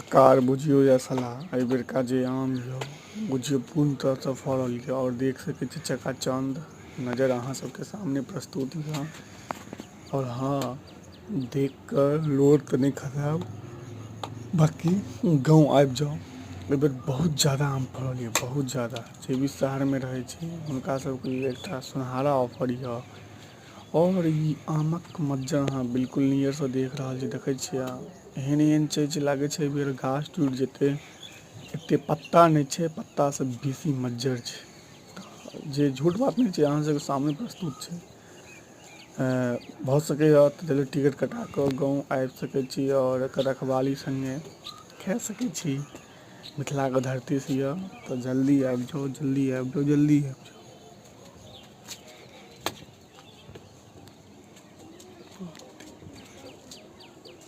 चमत्कार बुझियो या सलाह एहि बेरका जे आम यो बुझियो पूर्ण तरह से फरल ये और देख सके छी चकाचौंध नजर अहाँ सबके सामने प्रस्तुत ये और हाँ देख के लोर ते नहीं खसाब बाकी गांव आबि जाओ एहि बेर बहुत ज्यादा आम फरल ये बहुत ज्यादा जे भी शहर में रहे छी हुनका सबके लिए एकटा सुनहरा ऑफर ये और इ आमक मज्जर अहाँ बिल्कुल नियर से देख रहल छी देखे छिये एहन एहन छै जे लागे छै एहि बेर गाछ टूट जेते एते पत्ता ने छै पत्ता से बेसी मज्जर छै जे झूठ बात ने छै अहाँ सबके सामने प्रस्तुत छै भऽ सके या तऽ जल्दी टिकट कटा कऽ गाँव आबि सकै छी आओर एकर रखवाली सङ्गे कए सकै छी मिथिलाके धरती से यऽ तऽ जल्दी आबि जाउ जल्दी आबि जाउ जल्दी आबि जाउ।